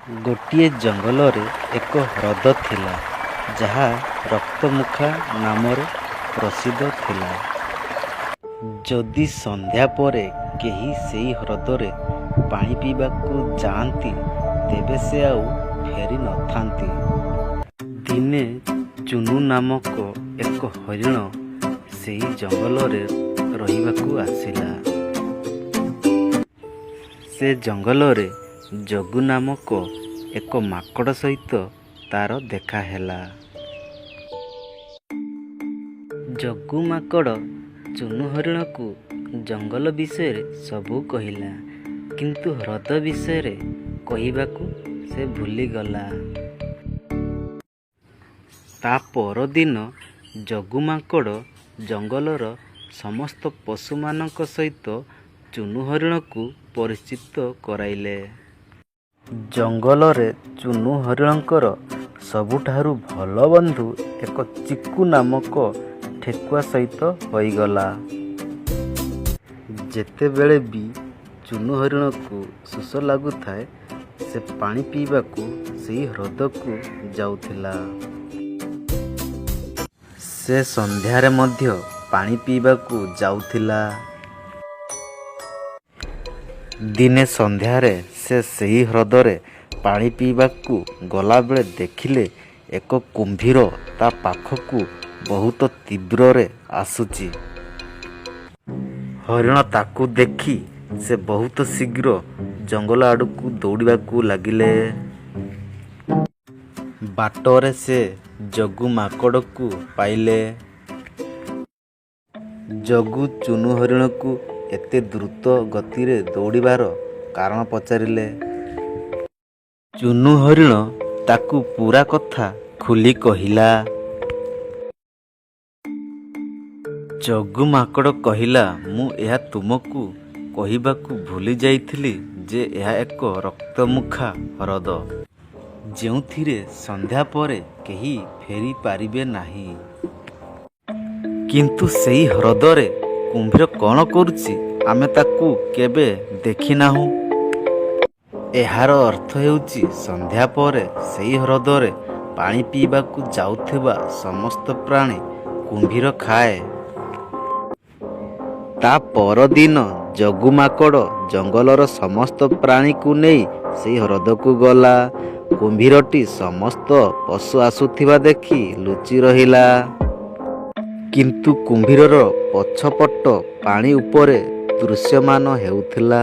ଗୋଟିଏ ଜଙ୍ଗଲରେ ଏକ ହ୍ରଦ ଥିଲା, ଯାହା ରକ୍ତମୁଖା ନାମରେ ପ୍ରସିଦ୍ଧ ଥିଲା। ଯଦି ସନ୍ଧ୍ୟା ପରେ କେହି ସେହି ହ୍ରଦରେ ପାଣି ପିଇବାକୁ ଯାଆନ୍ତି, ତେବେ ସେ ଆଉ ଫେରିନଥାନ୍ତି। ଦିନେ ଚୁନୁ ନାମକ ଏକ ହରିଣ ସେହି ଜଙ୍ଗଲରେ ରହିବାକୁ ଆସିଲା। ସେ ଜଙ୍ଗଲରେ ଜଗୁ ନାମକ ଏକ ମାଙ୍କଡ଼ ସହିତ ତା'ର ଦେଖାହେଲା। ଜଗୁ ମାଙ୍କଡ଼ ଚୁନୁ ହରିଣକୁ ଜଙ୍ଗଲ ବିଷୟରେ ସବୁ କହିଲା, କିନ୍ତୁ ହ୍ରଦ ବିଷୟରେ କହିବାକୁ ସେ ଭୁଲିଗଲା। ତା' ପରଦିନ ଜଗୁ ମାଙ୍କଡ଼ ଜଙ୍ଗଲର ସମସ୍ତ ପଶୁମାନଙ୍କ ସହିତ ଚୁନୁ ହରିଣକୁ ପରିଚିତ କରାଇଲେ। ଜଙ୍ଗଲରେ ଚୁନୁ ହରିଣଙ୍କର ସବୁଠାରୁ ଭଲ ବନ୍ଧୁ ଏକ ଚିକୁ ନାମକ ଠେକୁଆ ସହିତ ହୋଇଗଲା। ଯେତେବେଳେ ବି ଚୁନୁ ହରିଣକୁ ଶୋଷ ଲାଗୁଥାଏ, ସେ ପାଣି ପିଇବାକୁ ସେହି ହ୍ରଦକୁ ଯାଉଥିଲା। ସେ ସନ୍ଧ୍ୟାରେ ମଧ୍ୟ ପାଣି ପିଇବାକୁ ଯାଉଥିଲା। ଦିନେ ସନ୍ଧ୍ୟାରେ ସେ ସେହି ହ୍ରଦରେ ପାଣି ପିଇବାକୁ ଗଲାବେଳେ ଦେଖିଲେ ଏକ କୁମ୍ଭୀର ତା' ପାଖକୁ ବହୁତ ତୀବ୍ରରେ ଆସୁଛି। ହରିଣ ତାକୁ ଦେଖି ସେ ବହୁତ ଶୀଘ୍ର ଜଙ୍ଗଲ ଆଡ଼କୁ ଦୌଡ଼ିବାକୁ ଲାଗିଲେ। ବାଟରେ ସେ ଜଗୁ ମାଙ୍କଡ଼କୁ ପାଇଲେ। ଜଗୁ ଚୁନୁ ହରିଣକୁ ଏତେ ଦ୍ରୁତ ଗତିରେ ଦୌଡ଼ିବାର କାରଣ ପଚାରିଲେ। ଚୁନୁ ହରିଣ ତାକୁ ପୂରା କଥା ଖୋଲି କହିଲା। ଜଗୁ ମାଙ୍କଡ଼ କହିଲା, "ମୁଁ ଏହା ତୁମକୁ କହିବାକୁ ଭୁଲିଯାଇଥିଲି ଯେ ଏହା ଏକ ରକ୍ତମୁଖା ହ୍ରଦ, ଯେଉଁଥିରେ ସନ୍ଧ୍ୟା ପରେ କେହି ଫେରିପାରିବେ ନାହିଁ। କିନ୍ତୁ ସେହି ହ୍ରଦରେ କୁମ୍ଭୀର କ'ଣ କରୁଛି, ଆମେ ତାକୁ କେବେ ଦେଖିନାହୁଁ। ଏହାର ଅର୍ଥ ହେଉଛି ସନ୍ଧ୍ୟା ପରେ ସେହି ହ୍ରଦରେ ପାଣି ପିଇବାକୁ ଯାଉଥିବା ସମସ୍ତ ପ୍ରାଣୀ କୁମ୍ଭୀର ଖାଏ। " ତା' ପରଦିନ ଜଗୁ ମାଙ୍କଡ଼ ଜଙ୍ଗଲର ସମସ୍ତ ପ୍ରାଣୀଙ୍କୁ ନେଇ ସେହି ହ୍ରଦକୁ ଗଲା। କୁମ୍ଭୀରଟି ସମସ୍ତ ପଶୁ ଆସୁଥିବା ଦେଖି ଲୁଚି ରହିଲା। କିନ୍ତୁ କୁମ୍ଭୀରର ପଛପଟ ପାଣି ଉପରେ ଦୃଶ୍ୟମାନ ହେଉଥିଲା।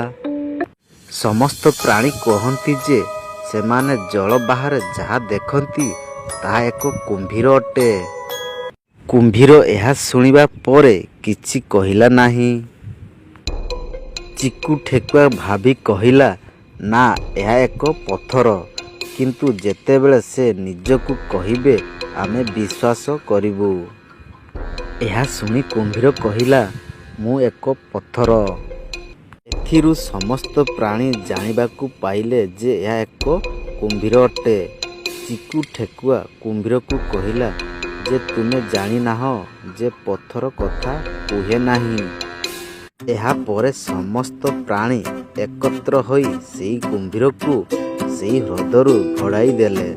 ସମସ୍ତ ପ୍ରାଣୀ କହନ୍ତି ଯେ ସେମାନେ ଜଳ ବାହାରେ ଯାହା ଦେଖନ୍ତି, ତାହା ଏକ କୁମ୍ଭୀର ଅଟେ। କୁମ୍ଭୀର ଏହା ଶୁଣିବା ପରେ କିଛି କହିଲା ନାହିଁ। ଚିକୁ ଠେକୁଆ ଭାବି କହିଲା, "ନା, ଏହା ଏକ ପଥର। କିନ୍ତୁ ଯେତେବେଳେ ସେ ନିଜକୁ କହିବେ, ଆମେ ବିଶ୍ୱାସ କରିବୁ। " ଏହା ଶୁଣି କୁମ୍ଭୀର କହିଲା, "ମୁଁ ଏକ ପଥର। " ଏଥିରୁ ସମସ୍ତ ପ୍ରାଣୀ ଜାଣିବାକୁ ପାଇଲେ ଯେ ଏହା ଏକ କୁମ୍ଭୀର ଅଟେ। ଚିକୁ ଠେକୁଆ କୁମ୍ଭୀରକୁ କହିଲା ଯେ ତୁମେ ଜାଣିନାହଁ ଯେ ପଥର କଥା କୁହେ ନାହିଁ। ଏହା ପରେ ସମସ୍ତ ପ୍ରାଣୀ ଏକତ୍ର ହୋଇ ସେହି କୁମ୍ଭୀରକୁ ସେହି ହ୍ରଦରୁ ଘଉଡ଼ାଇ ଦେଲେ।